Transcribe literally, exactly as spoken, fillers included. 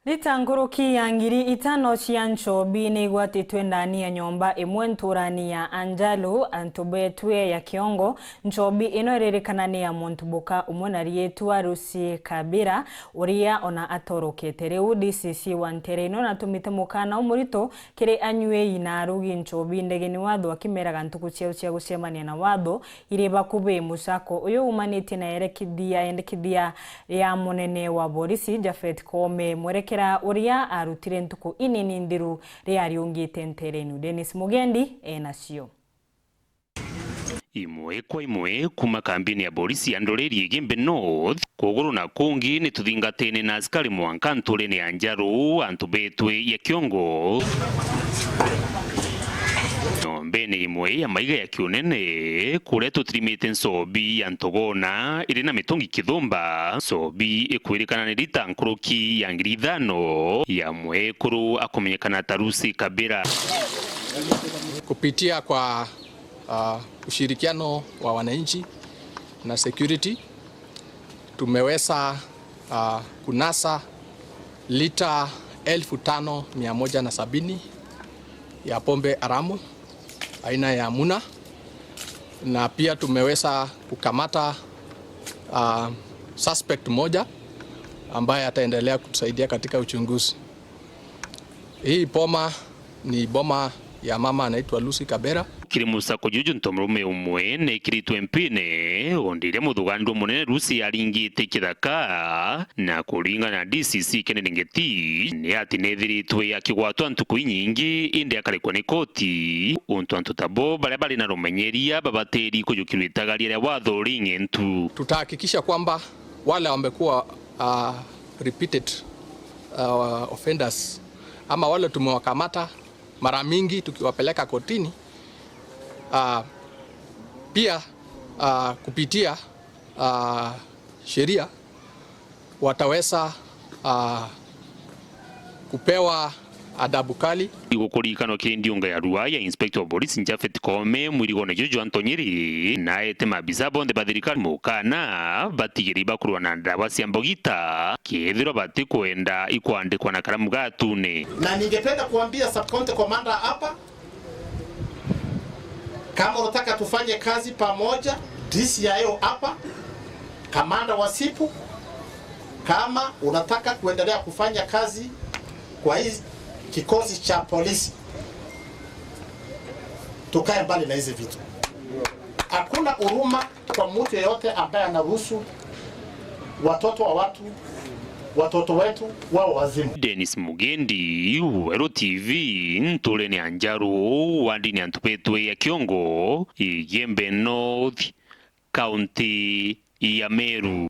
Rita nkuruki ya ngiri itano cia nchobi ni igwatitwe ndani ya nyomba imwe nturani ya Anjalu, antu betwe ya Kiongo. Nchobi ino iririkana ni ya muntu buka umwe na riitwa Lucy Kabira, uria ona atorokete. Riu D C C wa ntere ino natumite mukana umurito kiri anyui na arugi nchobi ndegeni watho, akimeraga ntuku ciao cia gucemania na watho iri bakubi. Musako uyu umanitie na yerekithia, yendekithia ya munene wa borisi Japhet Koome, mwerekera uria arutire ntuku inini nthiru ria ariungite ntere inu. Dennis Mugendi enacio. Imwe kwa imwe kuuma kambini ya borisi ya Ndoreri Igembe North, kuguru na kungi ni tuthingatene na askari mwanka nturene ya Njaru, antu betwe ya Kiongo. Nyombene imwe ya maiga ya Kiunene, kuria tutirimite nchobi ya ntogona iri na mitungi kithumba. Nchobi ikwirikana ni rita nkuruki ya ngiri ithano ya mwekuru akumenyekana ta Lucy Kabira. Kupitia kwa, ah, ushirikiano wa wananchi na security, tumeweza, ah, kunasa lita elfu tano mia moja na sabini ya pombe haramu aina ya Muna, na pia tumeweza kukamata, ah, suspect moja ambaye ataendelea kutusaidia katika uchunguzi. Hii boma ni boma ya mama anaitwa Lucy Kabera. Kiri musako juju, ntomurume umwe nekiritwe mpine, undi iria muthugandu munene Lucy aringite kithaka, na kuringana na D C C Kennedy Ngeti, ni ati nethiritwe akigwatwa ntuku inyingi, indi akarekwa ni koti, untu antu tabo baria bari na rumenyeria babatiri kujukirwa itagaria ria watho ring'entu. Tutahakikisha kwamba wale wamekuwa, ah, repeated, ah, offenders, ama wale tumewakamata mara mingi tukiwapeleka kotini, ah, pia, ah, kupitia, ah, sheria wataweza, ah, kupewa adabu kali. Igukurikanwa kiri ndiunga ya rua ya Inspector wa Police Japhet Koome mwirigone juju jwa ntonyiri, na aete maabisa bonthe ba thirikari mukana batigiri bakurwa na ndawa cia mbogita, kethirwa batikwenda ikwandikwa na karamu gatune. Na ningependa kuambia Sub County Commander hapa, kama unataka tufanye kazi pamoja, D C I O hapa, kamanda wa sipu, kama unataka kuendelea kufanya kazi kwa hii kikosi cha polisi, tukae mbali na hizi vitu. Hakuna huruma kwa mtu yeyote ambaye anaruhusu watoto wa watu, watoto wetu wao wazimu. Dennis Mugendi, Weru T V, nturene ya Njaru, wandini ya Ntubetwe ya Kiongo, Igembe North, kaunti ya Meru.